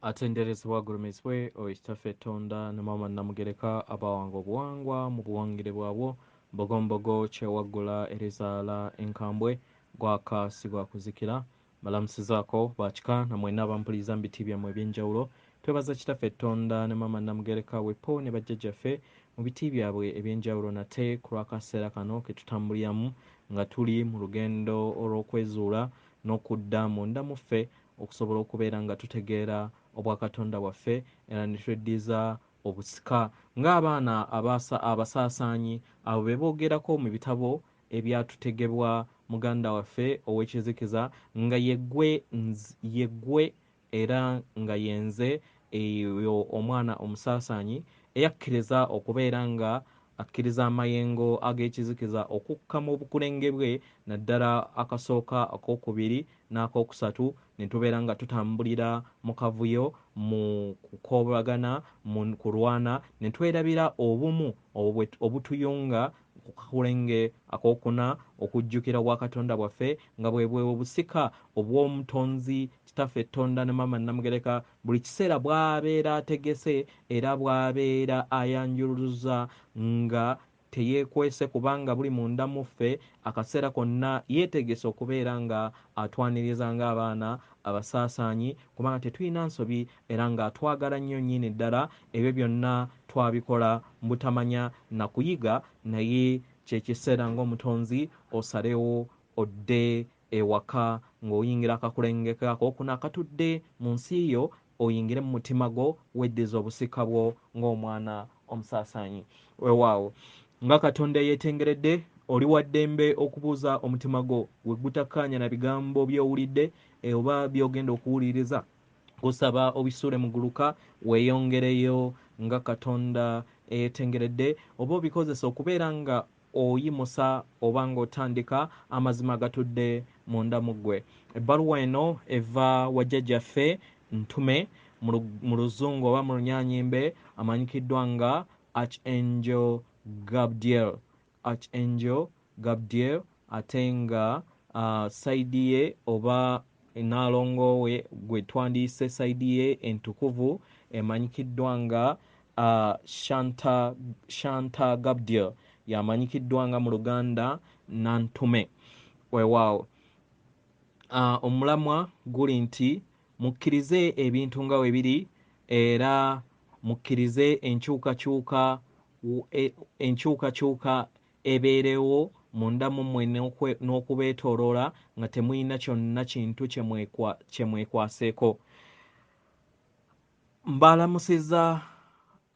Atenderezebwa agulumizibwe oyo Kitaffe Ttonda ne Maama Nnamugereka abawanga obuwangwa mu buwangire bwabwo, Mbogombogo kyewaggula erizaala enkambwe, gwaka si gwa kuzikira. Mbalamusizaako bakika na mwenna abampuliriza mu biti byammwe eby'enjawulo. Twebaza Kitaffe Ttonda ne Maama Nnamugereka wepo ne bajjajjaffe mu biti byabwe eby'enjawulo nate ku lw'akaseera kano ke tutambuliramu nga tuli mu lugendo olw'okwezuula n'okudda munda mu ffe okusobola okubeera nga tutegeera obwakatonda bwaffe era ne tweddiza obusika ng'abaana abasaasaanyi abo be boogerako mu bitabo ebyatutegebwa muganda waffe ow'ekizikiza nga yeggwe era nga yenze eyo omwana omusaasaanyi eyakkiriza okubeera nga akkiriza amayengo ag'ekizikiza okukka mu bukulenge bwe, naddala akasooka, akookubiri n'akookusatu, ne tubeera nga tutambulira mu kavuyo, mu kukoobagana, mu kulwana, ne twerabira obumu obutuyunga ku kakulenge akookuna, okujjukira obwakatonda bwaffe nga bwe bwe obusika obw'omutonzi Kitaffe Ttonda ne Maama Nnamugereka buli kiseera bw'abeera ategese era bw'abeera ayanjuluza nga teyeekwese, kubanga buli munda mu ffe akaseera konna yeetegese okubeera nga atwaniriza ng'abaana abasaasaanyi, kubanga tetulina nsobi era ng'atwagala nnyo nnyini ddala. Ebyo byonna twabikola mu butamanya na kuyiga, naye kye kiseera ng'omutonzi osalewo odde ewaka ng'oyingira akakulenge akookuna akatudde mu nsi yo, oyingire mu mutima gwo weddize obusika bwo ng'omwana omusaasaanyi. Weewaawo nga Katonda eyeetengeredde, oli wa ddembe okubuuza omutima gwo we gutakkaanya na bigambo by'owulidde oba by'ogenda okuwuliriza. Kusaba obisuule muguluka weeyongereyo nga Katonda eyeetengeredde, oba obikozesa okubeera nga oyimusa oba ng'otandika amazima agatudde munda mu ggwe. Ebbaluwa eno eva wa jjajjaffe Ntume mu Luzungu oba mu Lunyaanyimbe amanyikiddwa nga Archangel Gabriel. Archangel Gabriel, ate nga sayidi ye oba Nnaalongo we gwe twandiyise sayidi ye entukuvu emanyikiddwa nga Shanta Gabriel, y'amanyikiddwa nga mu Luganda Nantume. Weewaawo omulamwa guli nti mukkirize ebintu nga bwe biri era mukkirize enkyukakyuka ebeerewo munda mu mmwe n'okubeetooloola nga temulina kyonna kintu kye mwekwaseeko. Mbalamusizza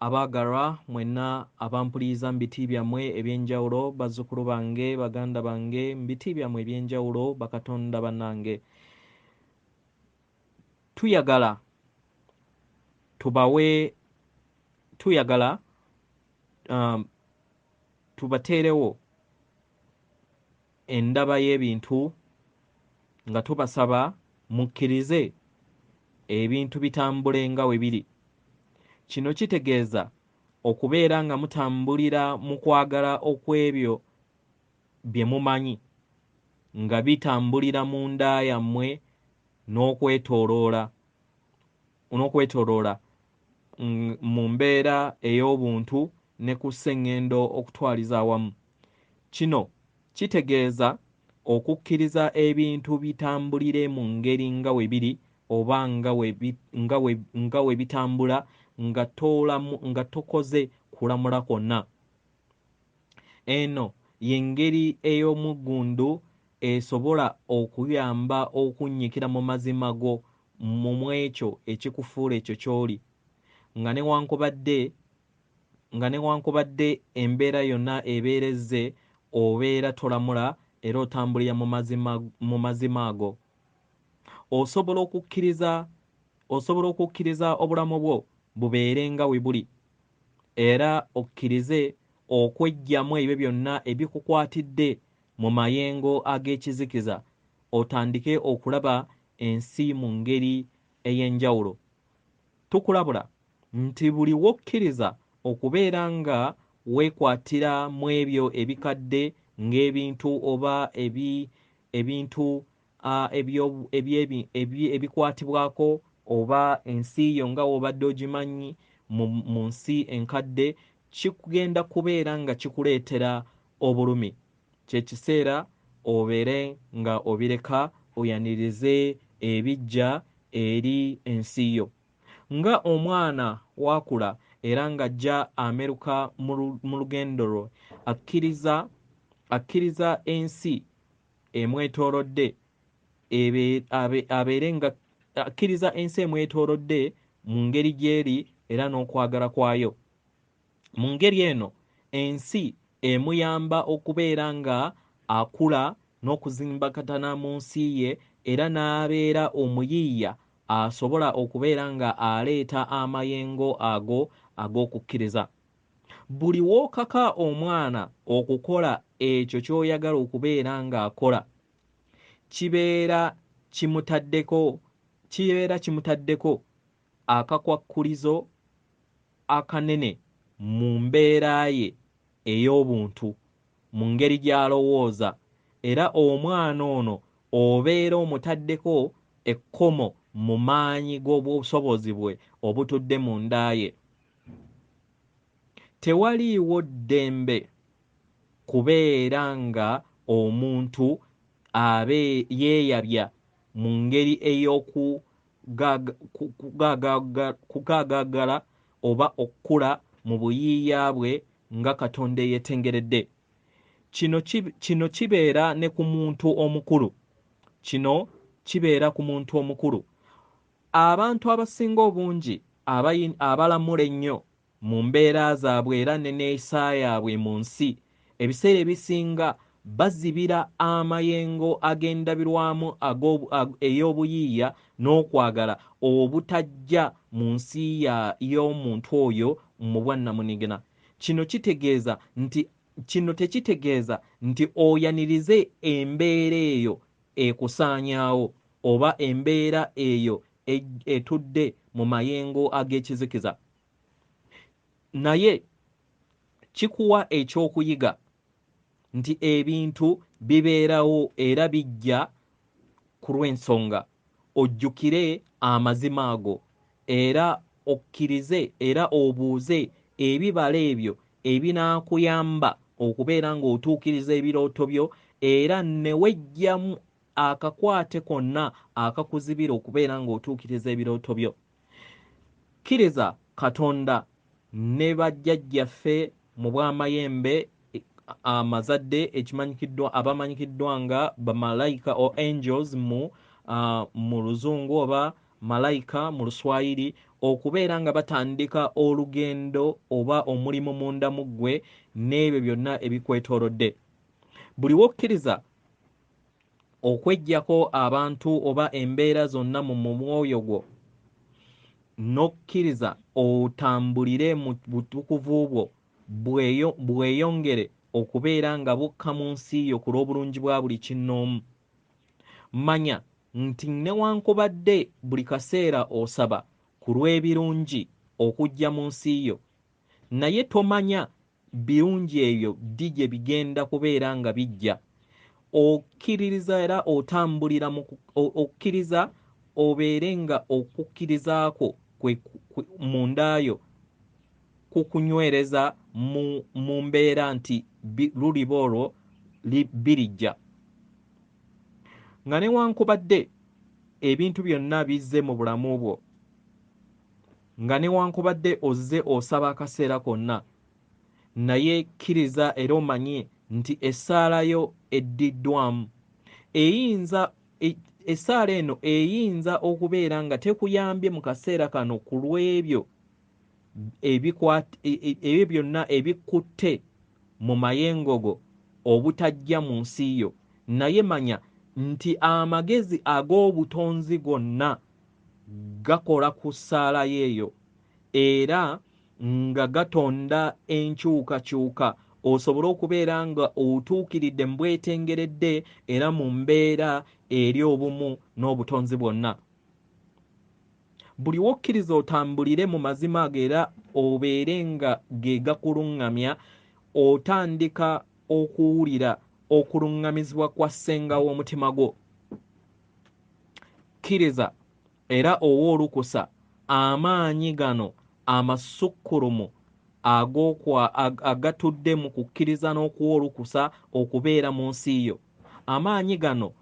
abaagalwa mwenna abampuliriza mu biti byammwe eby'enjawulo, bazzukulu bange, baganda bange, mu biti byammwe eby'enjawulo, bakatonda bannange. Tuyagala tubawe, tuyagala tubateerewo endaba y'ebintu nga tubasaba mukkirize ebintu bitambule nga bwe biri. Kino kitegeeza okubeera nga mutambulira mu kwagala okw'ebyo bye mumanyi nga bitambulira munda yammwe n'okwetooloola mu mbeera ey'obuntu ne ku sseŋŋendo okutwaliza awamu. Kino kitegeeza okukkiriza ebintu bitambulire mu ngeri nga bwe biri oba nga we bitambula nga tokoze kulamula kwonna. Eno y'engeri ey'omuggundu esobola okuyamba okunnyikira mu mazima go mu ekyo ekikufuula ekyo ky'oli, nga newankubadde embeera yonna ebeera ezze, obeera tolamula era otambulira mu mazima ago. Osobola okukkiriza obulamu bwo bubeere nga bwe buli, era okkirize okweggyamu ebyo byonna ebikukwatidde mu mayengo ag'ekizikiza, otandike okulaba ensi mu ngeri ey'enjawulo. Tukulabula nti buli w'okkiriza okubeera nga weekwatira mu ebyo ebikadde ng'ebintu oba ebintu ebikwatibwako oba ensi yo nga w'obadde ogimanyi mu nsi enkadde kigenda kubeera nga kikuleetera obulumi. Kye kiseera obeere nga obireka oyanirize ebijja eri ensi yo. Nga omwana waakula era ng'ajja ameruka mu lugendo lwe, akkiriza ensi emwetoolodde abeere nga akkiriza ensi emwetoolodde mu ngeri gy'eri era n'okwagala kwayo. Mu ngeri eno ensi emuyamba okubeera nga akula n'okuzimbakatana mu nsi ye era n'abeera omuyiiya asobola okubeera nga aleeta amayengo ago ag'okukkiriza. Buli w'okaka omwana okukola ekyo ky'oyagala okubeera ng'akola, kibeera kimutaddeko akakwakkulizo akanene mu mbeera ye ey'obuntu, mu ngeri gy'alowooza, era omwana ono obeera omutaddeko ekkomo mu maanyi g'obusobozi bwe obutudde munda ye. Tewaliiwo ddembe kubeera nga omuntu yeeyabya mu ngeri ey'okugaagala oba okukula mu buyiiya bwe nga Katonda eyeetengeredde. Kino kibeera ne ku muntu omukulu. Kino kibeera ku muntu omukulu. Abantu abasinga obungi abalamula ennyo mu mbeera zaabwe era ne neeyisa yaabwe mu nsi, ebiseera ebisinga bazibira amayengo ag'endabirwamu ey'obuyiiya n'okwagala obutajja mu nsi y'omuntu oyo mu bwannamunigina. Kino kitegeeza nti kino tekitegeeza nti oyanirize embeera eyo ekusaanyaawo oba embeera eyo etudde mu mayengo ag'ekizikiza. Naye kikuwa ekyokuyiga nti ebintu bibeerawo era bijja ku lw'ensonga. Ojjukire amazima ago era okkirize era obuuze ebibala ebyo ebinaakuyamba okubeera ng'otuukiriza ebirooto byo era ne weggyamu akakwate konna akakuzibira okubeera ng'otuukiriza ebirooto byo. Kkiriza Katonda ne bajjajjaffe mu bw'amayembe amazadde ekimanyikiddwa abamanyikiddwa nga bamalayika or angels mu luzungu oba malayika mu Luswayiri, okubeera nga batandika olugendo oba omulimu munda mu ggwe n'ebyo byonna ebikwetoolodde. Buli w'okkiriza okweggyako abantu oba embeera zonna mu mwoyo gwo, n'okkiriza otambulire mu butukuvu bwo bweyongere okubeera nga bukka mu nsi yo ku lw'obulungi bwa buli kinnoomu. Manya nti newankubadde buli kaseera osaba ku lw'ebirungi okujja mu nsi yo, naye tomanya birungi ebyo ddi gye bigenda kubeera nga bijja. Okkiririza era otambulira mu okkiriza obeere nga okukkiriza kwo munda yo kukunywereza mu mbeera nti luliba olwo birijja. Nga newankubadde ebintu byonna bizze mu bulamu bwo, nga newankubadde ozze osaba akaseera konna, naye kkiriza era omanye nti essaala yo eddiddwamu. Essaala eno eyinza okubeera nga tekuyambye mu kaseera kano ku lw'ebyo ebyo byonna ebikutte mu mayengo go obutajja mu nsi yo, naye manya nti amagezi ag'obutonzi gonna gakola ku ssaala yeeyo era nga gatonda enkyukakyuka osobole okubeera nga otuukiridde mu bwetengeredde era mu mbeera eri obumu n'obutonzi bwonna. Buli w'okkiriza otambulire mu mazima ago era obeere nga ge gakuluŋŋamya, otandika okuwulira okuluŋŋamizibwa kwa ssenga w'omutima gwo. Kkiriza era owa olukusa amaanyi gano amasukkulumu agatudde mu kukkiriza n'okuwa olukusa okubeera mu nsi yo. Amaanyi gano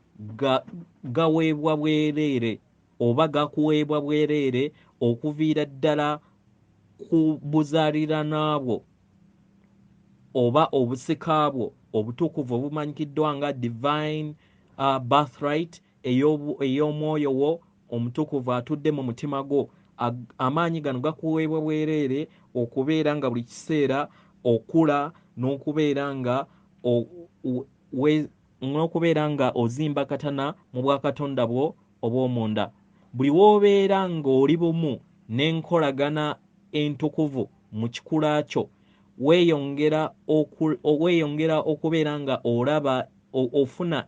gaweebwa bwereere oba gakuweebwa bwereere okuviira ddala ku buzaaliranwa bwo oba obusika bwo obutukuvu obumanyikiddwa nga divine birthright ey'omwoyo wo omutukuvu atudde mu mutima gwo. Amaanyi gano gakuweebwa bwereere okubeera nga buli kiseera okula n'okubeera nga ozimba katana mu bwakatonda bwo obw'omunda. Buli w'obeera ng'oli bumu n'enkolagana entukuvu mu kikula kyo, weeyongera okubeera nga olaba ofuna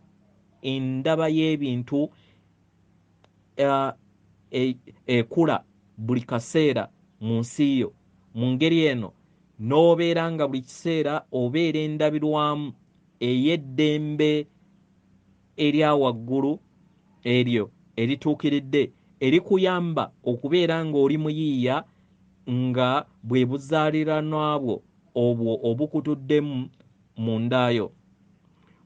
endaba y'ebintu ekula buli kaseera mu nsi yo. Mu ngeri eno n'obeera nga buli kiseera obeera endabirwamu ey'eddembe erya waggulu eryo erituukiridde erikuyamba okubeera ng'oli muyiiya nga bwe buzaaliranwa bwo obwo obukutuddemu mundaayo.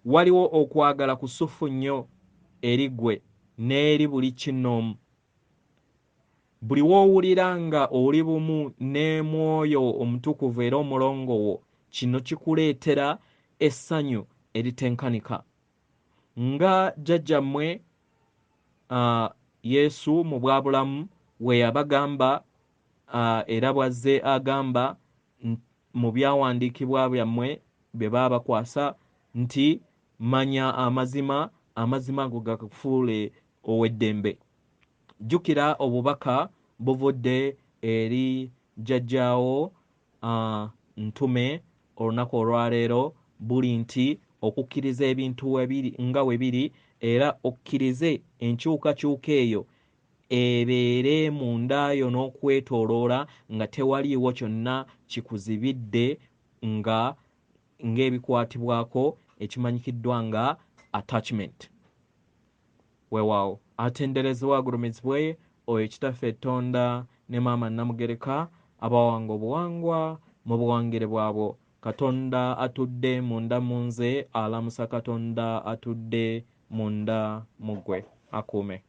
Waliwo okwagala kusufu nnyo eri ggwe n'eri buli kinnoomu. Buli w'owulira nga oli bumu ne mwoyo omutukuvu era omulongo wo, kino kikuleetera essanyu eritenkanika. Nga jjajjammwe Yesu mu bwabulamu we yabagamba era bw'azze agamba mu byawandiikibwa byammwe bye baabakwasa nti manya amazima, amazima ago gakufuule ow'eddembe. Jjukira obubaka buvudde eri jjajjaawo Ntume olunaku olwaleero buli nti okukkiriza ebintu nga we biri era okkirize enkyukakyuka eyo ebeere mundaayo n'okwetooloola nga tewaliiwo kyonna kikuzibidde nga ng'ebikwatibwako ekimanyikiddwa nga attachment. Weewaawo atenderezebwa agulumizibwe oyo Kitaffe Tonda ne Maama Namugereka abawanga obuwangwa mu buwangire bwabwo. Katonda atudde munda mu nze alamusa Katonda atudde munda mu ggwe. Akuume.